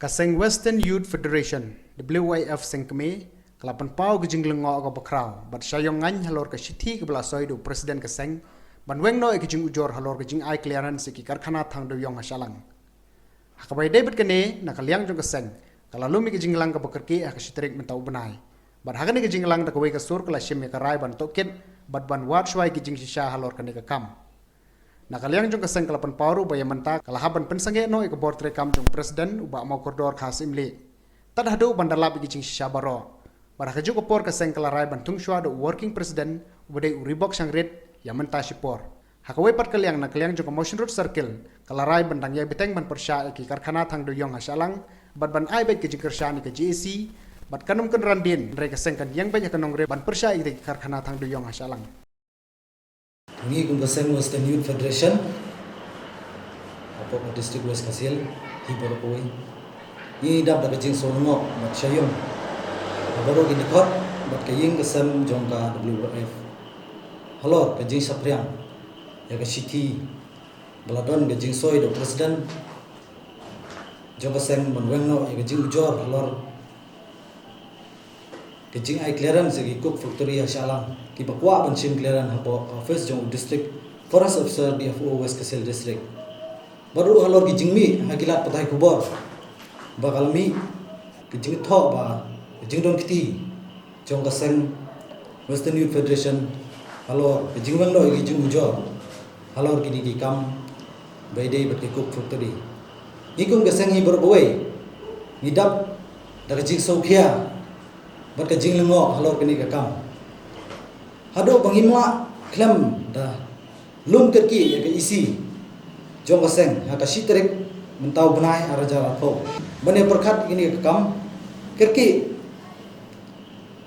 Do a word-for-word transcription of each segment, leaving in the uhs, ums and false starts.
Ka seng Western Youth Federation, W Y F seng kmie, ka la pynpaw ka jinglyngngoh kaba khraw bad shah ïong ngaiñ halor ka shithi kaba la soi da u president ka seng ban weng noh ïa ka jingujor halor ka jingai clearance ïa ki karkhana thang dewïong ha Shillong. Ha kaba ïadei bad kane, na ka liang jong ka seng ka la lum ïa ka jingïalang kaba kyrkieh ha ka shi tarik mynta u bnai. Bad ha kane ka jingïalang da kawei ka sur ka la shim ïa ka rai ban tohkit bad ban wad shuwa ïa ka jingshisha halor kane ka kam. Na ka liang jong ka seng ka la pynpaw ruh ba ïa mynta ka la hap ban pynsangeh noh ïa ka bor treikam jong u president u Bah Mawkordor Kharsyiemlieh, tad haduh ban da lap ïa ka jingshisha baroh. Bad ha kajuh ka por ka seng ka la rai ban thung shuwa da u working president uba dei u Ribok Shangrit ïa mynta shipor. Ha kawei pat ka liang, na ka liang jong ka Mawshynrut Circle ka la rai ban dang ïai bteng ban pyrshah ïa ki karkhana thang dewïong ha Shillong bad ban ai beit ka jingkyrshan ïa ka J A C. Bad kan ym kynran dien, hynrei ka seng kan ïeng beit ha ka nongrim ban pyrshah ïa ki karkhana thang dewïong ha Shillong. Ngi kum ka seng Western Youth Federation hapoh ka District West Khasi Hills, hi baroh kawei, ngi dap da ka jingsngewlyngngoh bad shah ïong ha baroh ki dkhot bad ka ïing ka sem jong ka W Y F halor ka jingsaphriang ïa ka shithi ba la don ka jingsoi da u president jong ka seng ban weng noh ïa ka jingujor halor ka jingai clearance ïa ki coke factory ha Shillong kiba kwah ban shim clearance hapoh office jong u District Forest Officer, D F O, West Khasi Hills District. Bad ruh halor ki jingmih ha ki lad pathai khubor ba ka la mih ka jingthoh ba ka jingdon kti jong ka seng Western Youth Federation halor ka jingweng noh ïa ka jingujor halor kine ki kam ba ïadei bad ki coke factory. Ngi kum ka seng hi baroh kawei ngi dap da ka jingsngewkhia bad ka jinglyngngoh halor kane ka kam. Haduh ba ngim lah khlem da lum kyrkieh ïa ka E C jong ka seng ha ka shi tarik mynta u bnai ar hajar arphew ban ïa pyrkhat ïa kane ka kam kyrkieh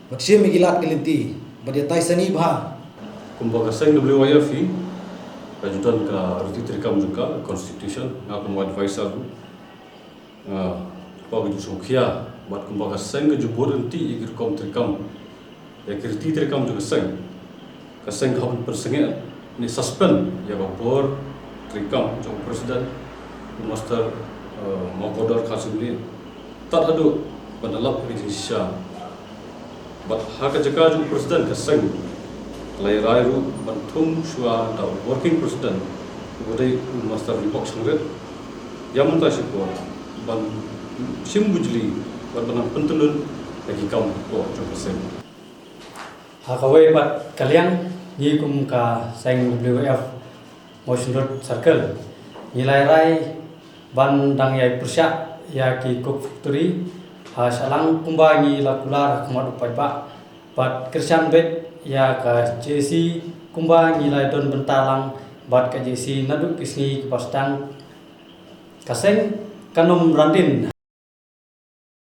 bad shim ïa ki lad ki lynti bad ïa tai sani bha. Kumba ka seng W Y F hi ka ju don ka riti treikam jong ka, constitution, nga kum advisor ruh. Ah, kumba ka ju sngewkhia bad kumba ka seng ka ju bud ryntih ïa ki rukom treikam, ïa ki riti treikam jong ka seng, ka seng ka hap ban pynsangeh ne suspend ïa ka bor treikam jong u president u Master, eh, Mawkordor Kharsyiemlieh tad haduh ban da lap ïa ka jingshisha. Bad ha ka jaka jong u president ka seng ka la ïa rai ruh ban thung shuwa da u working president uba dei u Master Ribok Shangrit ïa mynta shipor ban shim bujli bad ban nang pyntylun ïa ki kam jong ka seng. Ha kawei pat ka liang, ngi kum ka seng W Y F Mawshynrut Circle ngi la ïa rai ban dang ïai pyrshah ïa ki coke factory ha Shillong kumba ngi la kular ha khmat u paidbah bad kyrshan beit ïa ka J A C kumba ngi la don bynta lang bad ka J A C naduh ki sngi kiba sdang. Ka seng kan ym ran dien